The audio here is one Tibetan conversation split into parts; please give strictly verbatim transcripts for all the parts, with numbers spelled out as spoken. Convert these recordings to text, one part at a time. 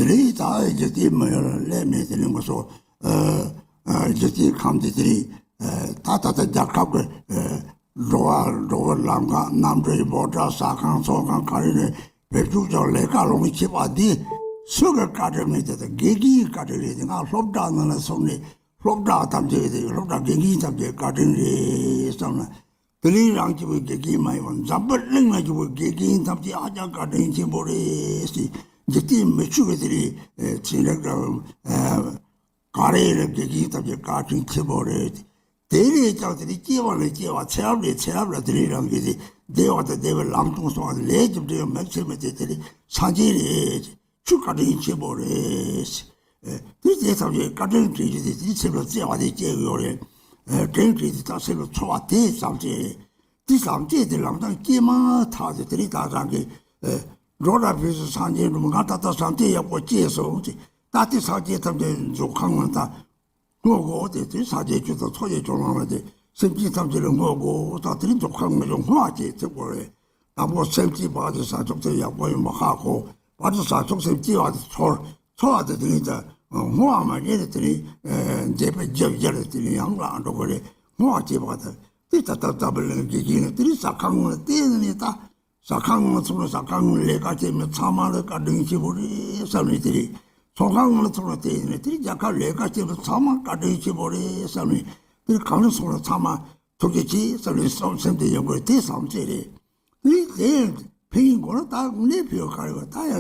དེ་རིང་ད་འཇིག་རྟེན་མི་ཡོད་ལ་སླེབས་མེད། དེ་རིང་ང་ཚོ་ཨ་ཨ་འཇིག་རྟེན་ཁམས་འདི་དེ་རིང་ཨ་ད་ད་ལྟ་རྒྱལ་ཁབ་ཀྱི་ཨ་འགྲོ་བ་འགྲོ་བ་ལམ་ཁ་གནམ་གྲུའི་འབོར་གྲངས་ཟ་ཁང་ཚོང་ཁང་ག་རེ་ནས་བེད་སྤྱོད་ཀྱང་ལས་ཀ་ལོང་བྱེད་པ་འདི་སུ་གི་བཀའ་དྲིན་མིན་དེ་དགེ་རྒན་བཀའ་དྲིན་རེད། དེ་ང་སློབ་གྲྭ་ནང་ལ་སོང་ནས་སློབ་གྲྭ་ཐམས་ཅད་དེ་སློབ་གྲྭ་དགེ་རྒན་ཐམས་ཅད་བཀའ་དྲིན་རེད་བསམ་ན། དེ་རིང་རང་གཅིག་པུའི་དགེ་རྒན་མ་ཡིན་པར་འཛམ་བུ་གླིང་ན་གཅིག་པུའི་དགེ་རྒན་ཐམས་ཅད་ཧ་ཅང་བཀའ་དྲིན་ཆེན་པོ་རེད་ཟེར། འཇིག་རྟེན་མི་ཆོས་ཀྱི་དེ་རིང་ཚན་རིག་ག་རེ་ལ་དགེ་རྒན་ཐམས་ཅད་བཀའ་དྲིན་ཆེན་པོ་རེད། དེ་ལས་ཀྱང་དེ་རིང་སྐྱེ་བ་ནས་སྐྱེ་བ་ཚེ་རབས་ནས་ཚེ་རབས་ལ་དེ་རིང་རང་གི་དེ་བདེ་བ་དང་བདེ་བའི་ལམ་སྟོན་སོགས་ལས་ཀྱི་འབྲས་བུ་མི་ཚེ་མི་ཚེ་དེ་རིང་སངས་རྒྱས་རེད། ཆོས་བཀའ་དྲིན་ཆེན་པོ་རེད། ཨེ། དེ་དེ་ཐམས་ཅད་བཀའ་དྲིན་དྲན་རྒྱུ་དེ་དེ་སེམས་ལ་བརྩེ་བ་དེ་སྐྱེ་ཡོད་རེད། ཨེ། དྲན་རྒྱུ་དེ་ད་སེམས་ལ་ཚོར་བ་དེ་ཙམ་ཅིག་རེད། དེ་ཙམ་ཅིག་དེ་ལམ་སང་སྐྱེས་མ་ཐག་དེ་དེ་རིང་ད་རང་གི་ཨེ། འགྲོ་ར་ཕུན་སུམ་ཚོགས་ཅན་འགྲོ་ང་ད་ལྟ་བསམ་གཏན་ཡག་པོ་སྐྱེས་སོང་ཅིག་ད་དེ་ཚར་གྱི་ཐམས་ཅད་རྫོགས་ཁམས་ངོ་ད། བསྔོ་དགོས་ཏེ། དེ་ས་ཆའི་ཆུ་དང་ཚོགས་ཀྱི་ཆུ་ལང་ལ་དེ་སེམས་ཅན་ཐམས་ཅད་ལ་བསྔོ་དགོས་དང་། དེ་རིང་རྫོགས་ཁམས་ངོ་ཅོག་བསྔོ་བ་བཅས་ཐེབས་དགོས་རེད། དང་པོ་སེམས་བསྐྱེད་པ་དེ་བྱ་ཆོག་དེ་ཡག་པོ་ཡིན་པ་ཧ་གོ། བར་དུ་བྱ་ཆོག་སེམས་བསྐྱེད་པ་དེ་ཚོར། ཚོར་བ་དེ་དེ་རིང་ད་བསྔོ་བ་མ་བྱས་ཏེ་དེ་རིང་མཛད་པ་རྒྱབ་རྒྱབ་ལ་དེ་རིང་ཡང་ལངས་འགྲོ་དགོས་རེད། བསྔོ་བ་བྱེད་པ་དང་དེ་ད་ལྟ་ལྟ་བུ་ལ་དགེ་རྒན་ལ་དེ་རིང་ཟ་ཁང་ངོ་ལ་བལྟས་ནས་ད། ཟ་ཁང་ངོ་ཚང་མ་ཟ་ཁང་ངོ་ལས་ཀ་བྱེད་མི་ཚང་མ་ལ་བཀའ་དྲིན་ཆེ་པོ་རེད་བསམ་ནས་དེ་རེད། ཚོང་ཁང་ངོ་ཚང་མ་དེ་ནས་དེ་རྒྱལ་ཁབ་ལས་ཀ་བྱེད་མི་ཚང་མ་བཀའ་དྲིན་ཆེ་པོ་རེད་བསམ་ནས་དེ་གང་ལ་སོང་ལ་ཚང་མ་ཐུགས་རྗེ་ཆེ་བསམ་ནས་བསམ་སེམས་དེ་ཡོང་དགོས་དེ་བསམ་ཚེ་རེད། དེ་དེ་ཕན་ཡིན་དགོས་ན་ད་ངས་ཕན་ཡོད་ག་རེ་བ་ད་ཡ་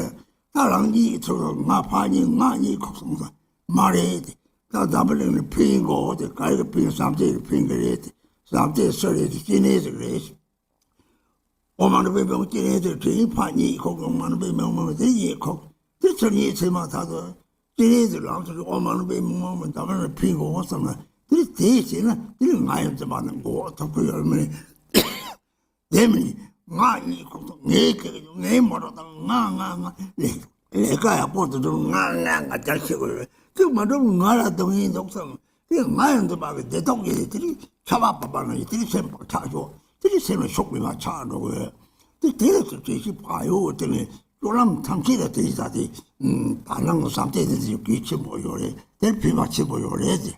ད་རང་གཉིད་ཚོར་ང་ཕ་གཉིད་ང་གཉིད་ཁུག་སོང་ཙང་མ་རེད་དེ། ད་འཛམ་བུ་གླིང་ནས་ཕན་ཡིན་དགོས་དེ་ག་རེ་གི་ཕན་བསམ་ཚེ་གི་ཕན་གི་རེད་དེ་བསམ་ཚེ་སུ་རེད་དེ་སྐྱེ་གནས་ཟིག་རེད། ཨོཾ་མ་ཎི་པདྨེ་ཧཱུྃ་སྐྱེ་གནས་དེ་དྲན། ཕར་གཉིད་ཁུག་ཨོཾ་མ་ཎི་པདྨེ་ཧཱུྃ་དེ་གཉིད་ཁུག་དེ་ཚུར་གཉིད་ཚིམ་མ་ཐག་ཏུ་སྐྱེ་གནས་དེ་ལམ་དུ་ཨོཾ་མ་ཎི་པདྨེ་ཧཱུྃ་ད་མ་ནི་ཕིང་གོ་བསམ་ན་དེ་དེ་བྱས་ན་དེ་ང་ཡང་འཛིན་པ་ནི་འགོག་ཐུབ་ཀྱི་ཡོད་མིན། དེ་མིན་ང་གཉིད་ཁུག་ངའི་སྐད་ངའི་མོ་ཊ་དང་ང་ང་ང་ལས་ལས་ཀ་ཡག་པོ་དུ་འགྲུབ་ང་ང་ང་རྒྱ་ཆེ་དགོས་རེད། དེ་མ་འགྲུབ་ང་ལ་སྡུག་བསྔལ་འདུག་བསམ། དེ་ང་ཡང་འདི་བ་གི་བདེ་ཐོག་གི་དེ་རིང་ཆ་བ་པ་པ་ང་ཡི་དེ་རིང་སེམས་པ་ཆག་ཆོག་དེ་རིང་སེམས་ལ་ཤོག་མི་བ་ཆག་འགྲོ་གི་དེ་དེ་ལ་དེ་དེ་ཞིག་བ་ཡོ་དེ་ནས་སྤྱོད་ལམ་ཐམས་ཅད་ལ་དེ་ཡི་ད་དེ་ད་ནང་གི་བསམ་གཏན་དེ་དེ་གི་ཆེན་པོ་ཡོད་རེད། དེར་ཕན་པ་ཆེན་པོ་ཡོད་རེད་དེ།